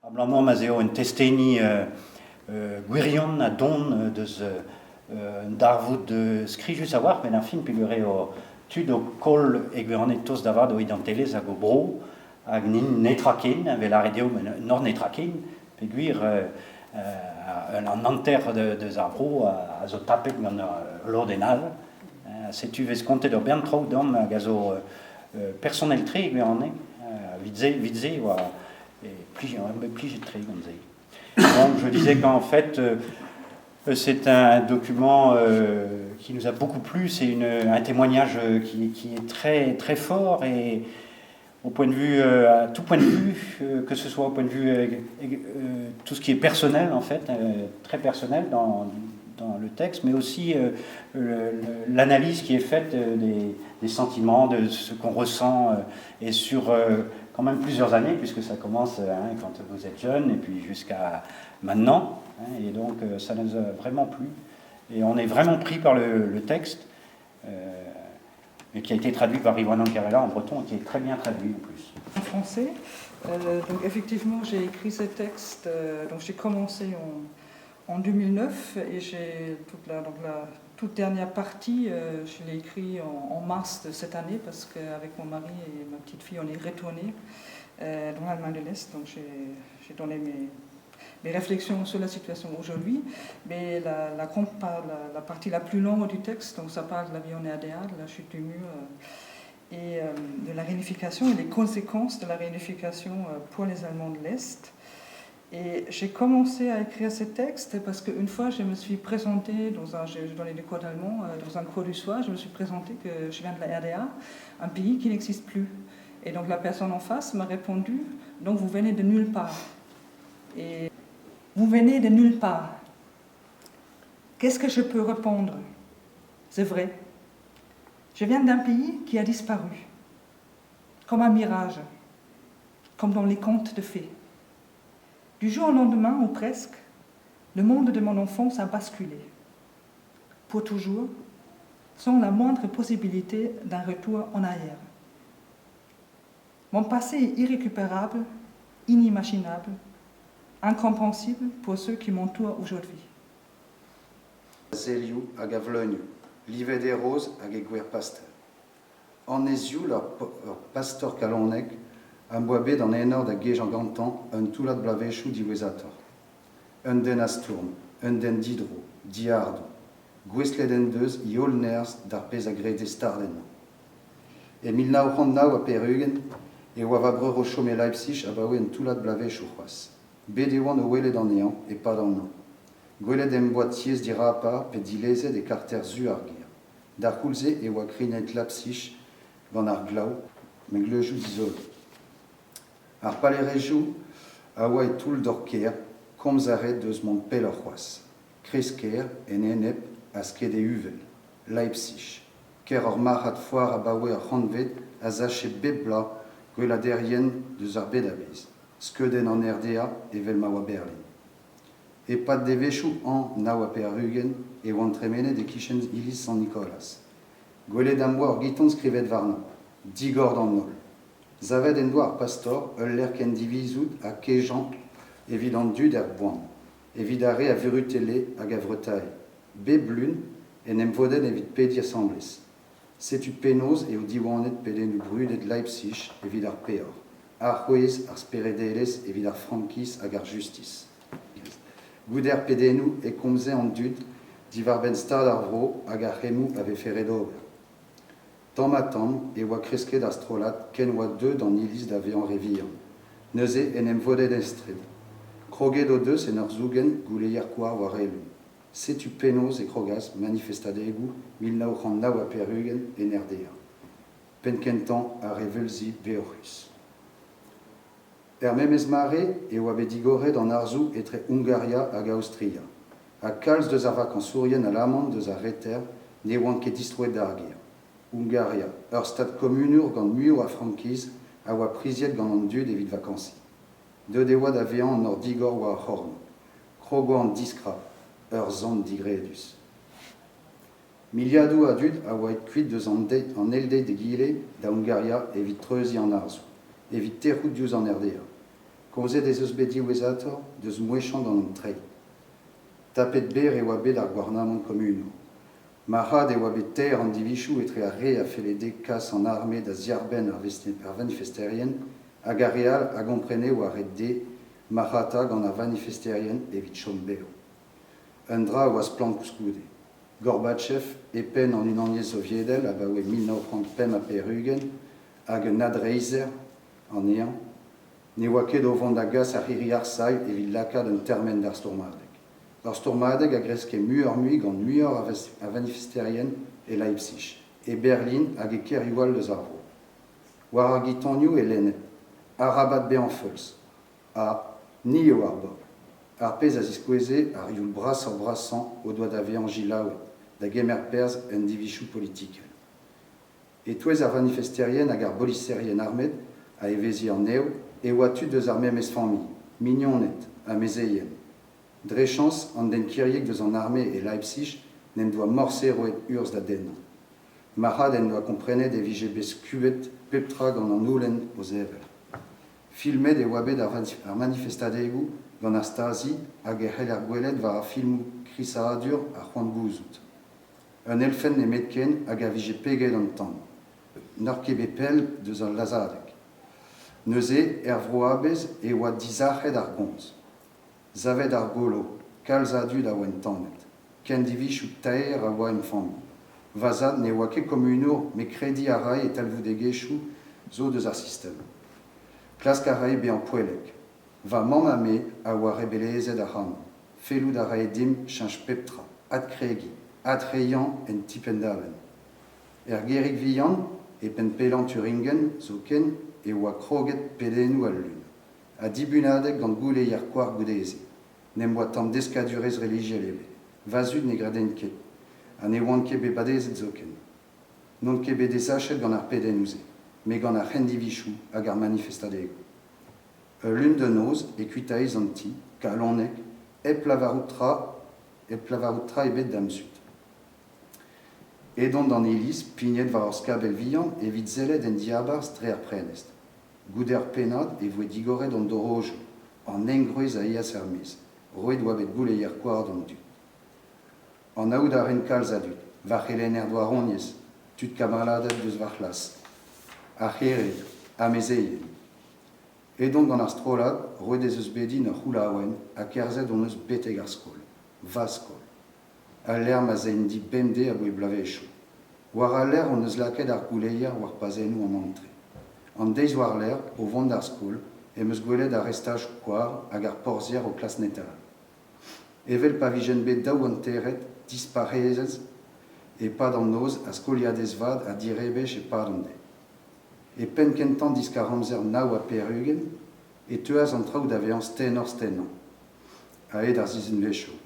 Abalamour ma'z eo un testeni gwirion ha don deus un darvoud skrijus a-walc'h met ar fin peogwir eo tud o koll e gwirionez tost da vat o identelezh hag o bro hag n'int netra ken, a vez lâret dezho met n'oc'h netra ken peogwir an hanter deus ar vro a zo tapet gant ul lodenn all. Setu 'vez kontet ur bern traoù deomp hag a zo personel-tre e gwirionez. Evit se e oa plijet-tre gant se. Donc je disais qu'en fait, c'est un document qui nous a beaucoup plu, c'est un témoignage qui est très, très fort et au point de vue, à tout point de vue, que ce soit au point de vue tout ce qui est personnel en fait, très personnel dans le texte, mais aussi l'analyse qui est faite des sentiments, de ce qu'on ressent et sur quand même plusieurs années, puisque ça commence, hein, quand vous êtes jeune et puis jusqu'à maintenant. Hein, et donc ça nous a vraiment plu. Et on est vraiment pris par le texte, et qui a été traduit par Riwanon Kervella en breton, et qui est très bien traduit en plus. En français. Donc effectivement, j'ai écrit ce texte, donc j'ai commencé en 2009 et j'ai toute la, donc la toute dernière partie, je l'ai écrit en mars de cette année parce qu'avec mon mari et ma petite fille, on est retourné dans l'Allemagne de l'Est. Donc j'ai donné mes réflexions sur la situation aujourd'hui. Mais la partie la plus longue du texte, donc ça parle de la vie en RDA, de la chute du mur et de la réunification et les conséquences de la réunification pour les Allemands de l'Est. Et j'ai commencé à écrire ce texte parce qu'une fois, je me suis présentée dans un, je donnais des cours d'allemand, dans un cours du soir, je me suis présentée que je viens de la RDA, un pays qui n'existe plus. Et donc la personne en face m'a répondu, donc vous venez de nulle part. Et vous venez de nulle part. Qu'est-ce que je peux répondre? C'est vrai. Je viens d'un pays qui a disparu, comme un mirage, comme dans les contes de fées. Du jour au lendemain, ou presque, le monde de mon enfance a basculé. Pour toujours, sans la moindre possibilité d'un retour en arrière. Mon passé est irrécupérable, inimaginable, incompréhensible pour ceux qui m'entourent aujourd'hui. Zelioù hag a vleunioù, livet e roz hag e gwer pastel. Annezioù ur pastor kalonek am boa bet an enor da gejañ gantañ un toullad bloavezhioù diwezhatoc'h. Un den a stourm, un den didro, diardoù. Gouestlet en deus e holl nerzh d'ar pezh a grede start ennañ. E 1989 e oa va breur o chom e Leipzig abaoe un toullad bloavezhioù c'hoazh. Bet e oan o welet anezhañ e-pad an hañv. Gwelet em boa tiez dirapar pe dilezet e karter su ar gêr. D'ar c'houlz-se e oa krignet Leipzig gant ar glav, mengleuzioù dizolo. Ar palerezioù a oa e toull dor kêr, komz a raed eus mont pelloc'h c'hoazh. Kreiz-kêr, en enep, a skede uvel. Leipzig, kêr ur marc'had foar abaoe ur c'hantved a sache bep bloaz gweladerien deus ar bed a-bezh. Skeudenn an RDA evel ma oa Berlin. E-pad devezhioù hañv 89 e oan tremenet e-kichen iliz Sant-Nikolaz. Gwelet am boa ur giton skrivet warnañ, Digor d'an holl. Savet en doa ar pastor ul lec'h kendivizout ha kejañ evit an dud er boan, evit ar re a vurutelle hag a vreutae. Bep lun en em vodent evit pediñ asambles. Setu penaos eo diwanet pedennoù brudet Leipzig evit ar peoc'h, arouez ar speredelezh evit ar frankiz hag ar justis. Goude ar pedennoù e komze an dud diwar-benn stad ar vro hag ar c'hemmoù a vefe ret ober. Tamm-ha-tamm e oa kresket ar strollad ken oa deuet an iliz da vezañ re vihan. Neuze en em vodet er straed. Kroget o deus en ur zougen gouleier-koar war-eeun. Setu penaos e krogas manifestadegoù 1989 en RDA. Penn-kentañ ar reveulzi beoc'hus. Er memes mare e oa bet digoret an harzoù etre Hungaria hag Aostria, ha kalz deus ar vakañsourien alaman deus ar reter ne oant ket distroet d'ar gêr. Hungaria, ur stad komunour gant muioc'h a frankiz, a oa priziet gant an dud evit vakañsiñ. Deuet e oa da vezañ an nor digor war ar c'horn. Krog oa an diskrap, ur sant digredus. Miliadoù a dud a oa aet kuit deus an eil deiz d'egile da Hungaria evit treuziñ an harzoù, evit tec'hout diouzh an RDA. Komzet ez eus bet diwezhatoc'h deus mouechañ gant an treid. Tapet berr e oa bet ar gouarnamant komunour. Marc'had e oa bet taer an divizoù etre ar re a felle dezhe kas an arme da ziarbenn ar vanifesterien hag ar re all a gomprene e oa ret dezhe marc'hata gant ar vanifesterien evit chom bev. Un dra a oa splann koulskoude, Gorbatchev e penn an Unaniezh Soviedel abaoe 1985 hag un adreizher anezhañ, ne oa ket o vont da gas ar c'hirri-arsailh evit lakaat un termen d'ar stourmadeg. Ur stourmadeg a greske muioc'h-mui gant muioc'h a vanifesterien e Leipzig, e Berlin hag e kêrioù all eus ar vro. War ar gitonioù e lenned Arabat bezañ feuls ha Ni eo ar bobl, ar pezh a ziskoueze ar youl brasoc'h-brasañ o doa da vezañ selaouet, da gemer perzh en divizoù politikel. E-touez ar vanifesterien hag ar boliserien armet a evezhie anezho e oa tud eus ar memes familh, mignoned, amezeien. Dre chañs, an den kiriek eus an arme e Leipzig n'en doa morse roet urzh da dennañ. Marc'had en doa komprenet e vije bet skubet pep tra gant an houlenn o sevel. Filmet e oa bet ar manifestadegoù gant ar Stasi hag e c'heller gwelet war ar filmoù krisadur ar c'hoant gouzout. Un elfenn nemetken hag a vije peget an tan. N'eur ket bet pell deus al lazhadeg. Neuze, er vro a-bezh e oa disac'het ar gomz. Savet ar golo, kalz a dud a oa entanet. Kendivizoù taer a oa em familh. Va zad ne oa ket komunour met krediñ a rae e talvoudegezhioù zo deus ar sistem. Klask a rae bezañ poellek. Va mamm ha me a oa rebelezed ac'hanomp. Fellout a rae dimp cheñch pep tra, adkregiñ, adreiñ en ti penn-da-benn. Er gêrig vihan, e penn pellañ Thuringen zoken, e oa kroget pedennoù al Lun. Ha dibunadeg gant gouleier koar goude-se. N'em boa tamm deskadurezh relijiel ebet. Va zud ne gredent ket, ha ne oant ket bet badezet zoken. N'on ket bet desachet gant ar pedennoù-se, met gant ar c'hendivizoù hag ar manifestadegoù. Ul lun da noz e kuitais an ti, kalonek, hep lavarout tra, hep lavarout tra ebet da'm zud. Edon d'an iliz, pignet war ur skabell vihan evit sellet en diabarzh dre ar prenestr. Goude ur pennad e voe digoret an dorojoù, an engroez a yeas er-maez, roet oa bet gouleier koar d'an dud. Anaout a rin kalz a dud, va c'helenner douaroniezh, tud kamaladed deus va c'hlas, ar c'hered, amezeien. Edon gant ar strollad, roet ez eus bet din ur c'houlaouenn ha kerzhet hon eus betek ar skol, va skol. Al lec'h ma'z aen di bemdez abaoe bloavezhioù. War al lec'h hon eus lakaet ar gouleier war pazennoù an antre. An deiz war-lerc'h, o vont d'ar skol, em eus gwelet ar restajoù koar hag ar porzhier o klask netaat. Evel pa vijent bet daouhanteret, dispaouezet e-pad an noz ha skoliadez vat ha direbech e-pad an deiz. E penn-kentañ diskar-amzer 89 e teuas an traoù da vezañ stenoc'h-stennañ a-hed ar sizhunvezhioù.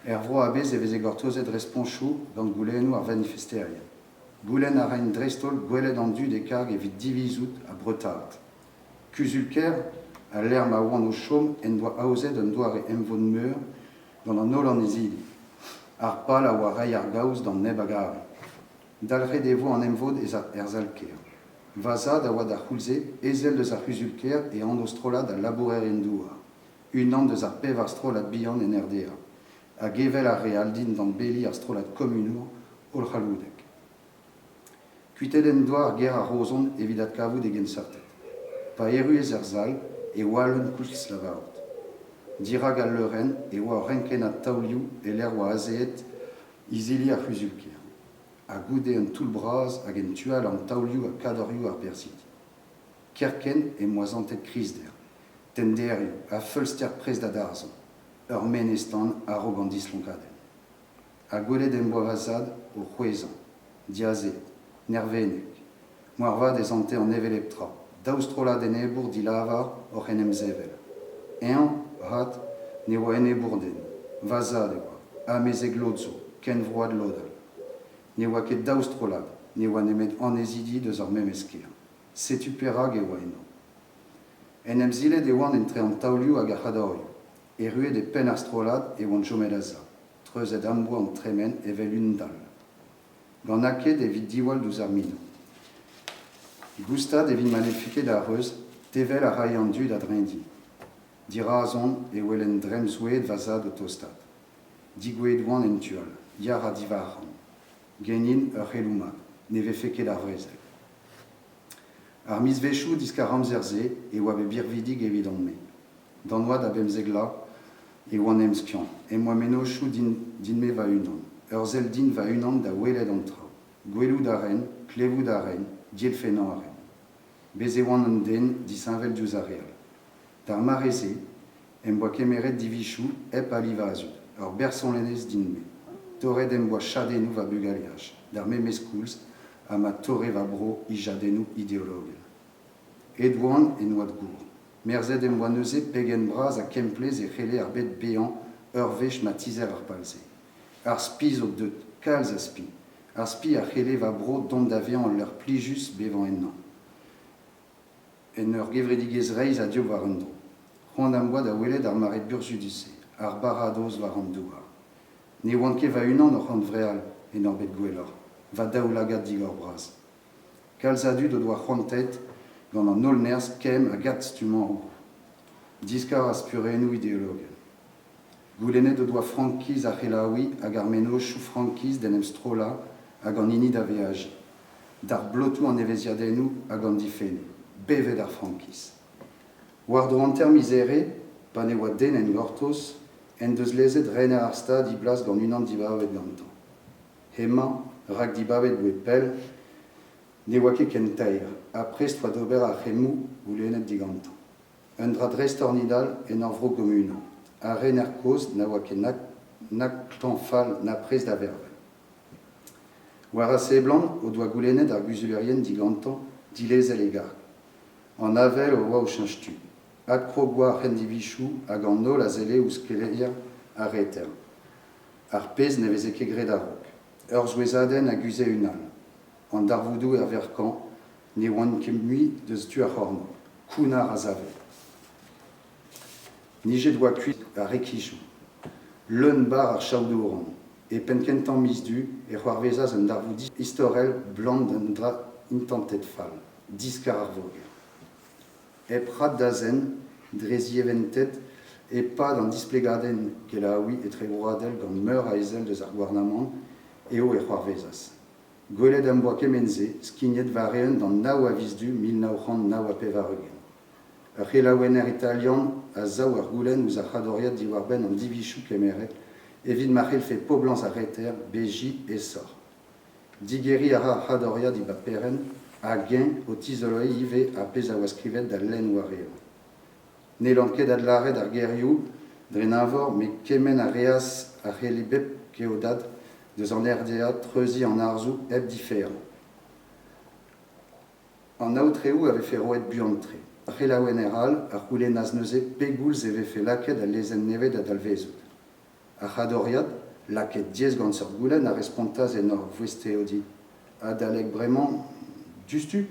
Er vro a-bezh e veze gortozet respontoù gant goulennoù ar vanifesterien. Goulenn a raent dreist-holl gwelet an dud e karg evit divizout ha breutaat. Kuzul-kêr al lec'h ma oan o chom en doa aozet un doare emvod-meur gant an holl annezidi. Ar pal a oa reiñ ar gaoz d'an neb a gare. Dalc'het e vo an emvod er sal-kêr. Va zad a oa d'ar c'houlz-se ezel eus ar c'huzul-kêr e anv strollad al labourerien-douar, unan eus ar pevar strollad bihan en RDA, hag evel ar re all dindan beli ar strollad komunour hollc'halloudek. Kuitaet en doa ar gêr a Roazhon evit adkavout e genseurted. Pa erruas er sal e oa leun koulz lavarout. Dirak al leurenn e oa ur renkennad taolioù e-lec'h oa azeet izili ar c'huzul-kêr. Ha goude un toull bras hag en tu all an taolioù ha kadorioù ar berzhidi. Kerkent em boa santet krizder, tennderioù ha feulster prest da darzhañ, ur menez-tan a-raok an dislonkadenn. Ha gwelet em boa va zad o c'hwezhañ, diazezet, nervennek. Moarvat e sante an hevelep tra, daou strollad enebour dilavar oc'h en em sevel. Eñ, avat, ne oa enebour den. Va zad e oa, amezeg lod zo, kenvroad lod all. Ne oa ket daou strollad, ne oa nemet annezidi deus ar memes kêr. Setu perak e oa eno. En em silet e oan entre an taolioù hag ar c'hadorioù. Erruet e penn ar strollad e oan chomet a-sav, treuzet am boa an tremen evel un dall. Gant aked evit diwall diouzh ar minoù. Goustad evit ma ne ket ar reuz, tevel a rae an dud a-dreñv din. Dirazon e welen dremm souezhet va zad o tostaat. Degouezhet oan en tu all, yac'h ha divac'hamm. Ganin ur c'heloù mat, ne vefe ket ar vrezel. Ar mizvezhioù diskar-amzer-se e oa bet birvidik evidon-me. D'an oad a bemzek vloaz e oan emskiant, em boa mennozhioù din-me va-unan, ur sell din va-unan da welet an traoù. Gwelout a raen, klevout a raen, dielfennañ a raen. Bez' e oan un den disheñvel diouzh ar re all. D'ar mare-se em boa kemeret divizoù hep ali va zud, ur bersonelezh din-me. Torret em boa chadennoù va bugaleaj, d'ar memes koulz ha ma torre va bro he jadennoù ideologel. Aet oan en oad gour. Merzet em boa neuze pegen bras ha kemplezh e c'helle ar bed bezañ ur wech ma tizher ar pal-se. Ar spi zo deut, kalz a spi. Ar spi a c'helle va bro dont da vezañ ul lec'h plijus bevañ ennañ. En ur gevredigezh reizh ha dieub war un dro. C'hoant am boa da welet ar mare burzhudus-se, ar baradoz war an douar. Ne oan ket va-unan oc'h hunvreal en ur bed gwelloc'h, va daoulagad digor-bras. Kalz a dud o doa c'hoantaet gant an holl nerzh kemm hag adstummañ o bro. Diskar ar spurennoù ideologel. Goulennet o doa frankiz ar c'helaouiñ hag ar mennozhioù frankiz d'en em strollañ hag an hini da veajiñ. D'ar blotoù an evezhiadennoù hag an difennoù. Bevet ar frankiz! War-dro hanter miz Here, pa ne oa den en gortoz, en deus lezet rener ar Stad e blas gant unan dibabet gantañ. Hemañ, rak dibabet voe pell, ne oa ket ken taer ha prest oa d'ober ar c'hemmoù goulennet digantañ. Un dra dreist-ordinal en ur vro gomunel. Ar rener kozh na oa ket na klañv-fall na prest da vervel. War a seblant o doa goulennet ar guzulerien digantañ dilezel e garg. An avel o oa o cheñch tu. Adkrog oa ar c'hendivizoù hag an holl a selle ouzh keleier ar reter. Ar pezh ne veze ket graet a-raok. Ur souezhadenn a guzhe un all. An darvoudoù er verkañ ne oant ket mui deus tu ar c'hornôg. Kounnar a save. Nijet oa kuit ar rekizoù. Leun-barr ar chaodouron. E penn-kentañ miz Du e c'hoarvezas un darvoud istorel 'blam d'un dra intentet fall, diskar ar voger. Hep rat da zen, dre zievented, e-pad an displegadenn kelaouiñ etrebroadel gant meur a ezel deus ar gouarnamant eo e c'hoarvezas. Gwelet am boa kement-se skignet war-eeun d'an nav a viz Du 1989. Ur c'helaouenner italian a sav ur goulenn ouzh ar c'hadoriad diwar-benn an divizoù kemeret evit ma c'hellfe poblañs ar reter bejiñ aesoc'h. Digeriñ a ra ar c'hadoriad e baperenn hag eñ o tizoloiñ ivez ar pezh a oa skrivet da lenn war-eeun. N'hellan ket adlâret ar gerioù dre eñvor met kement a reas a c'helle bep keodad deus an RDA treuziñ an harzoù hep diferañ. An aotreoù a vefe roet buan-tre. Ur c'helaouenner all a c'houlennas neuze pegoulz e vefe lakaet al lezenn nevez da dalvezout. Ar c'hadoriad, lakaet diaes gant seurt goulenn, a respontas en ur voesteodiñ adalek bremañ diouzhtu.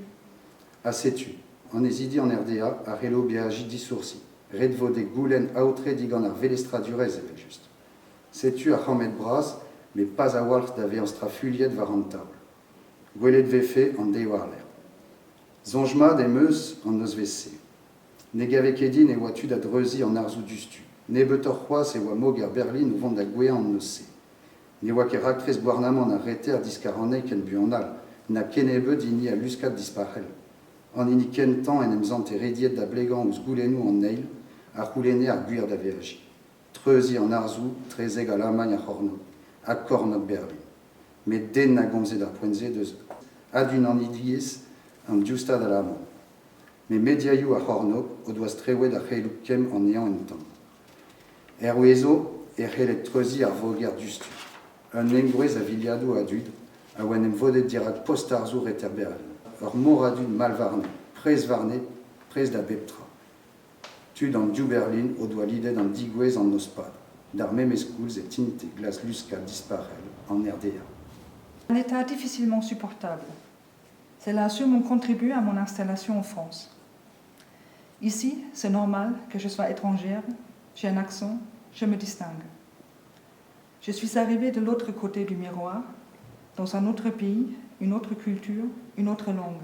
Ha setu, annezidi an RDA a c'hello beajiñ disoursi. Ret vo dezhe goulenn aotre digant ar velestradurezh evel-just. Setu ar c'hammed bras met pas a-walc'h da vezañ strafuilhet war an taol. Gwelet 'vefe an deiz war-lerc'h. Soñj mat em eus an nozvezh-se. Ne gave ket din e oa tu da dreuziñ an harzoù diouzhtu. Nebeutoc'h c'hoazh e oa moger Berlin o vont da gouezhañ an noz-se. Ne oa ket raktres gouarnamant ar Reter diskar anezhi ken buan all, na kennebeut hini al luskad dispac'hel. An hini kentañ en em sante rediet da blegañ ouzh goulennoù an eil a c'houlenne ar gwir da veajiñ. Treuziñ an harzoù 'trezek Alamagn ar C'hornôg ha kornôg Berlin. Met den na gomze d'ar poent-se deus adunanidigezh an div stad alaman. Met mediaioù ar C'hornôg o doa strewet ar c'heloù kemm anezhañ un tamm. Hervezo e c'helled treuziñ ar voger diouzhtu. Un engroez a viliadoù a dud a oa en em vodet dirak post-arzoù reter Berlin. Ur mor a dud mall warne, prest warne, prest da bep tra. Tud an div Berlin o doa lidet an degouezh an noz-pad. D'ar memes koulz e tinte glasluskañ dispac'hel an RDA. Un état difficilement supportable. Cela a sûrement contribué à mon installation en France. Ici, c'est normal que je sois étrangère, j'ai un accent, je me distingue. Je suis arrivée de l'autre côté du miroir, dans un autre pays, une autre culture, une autre langue.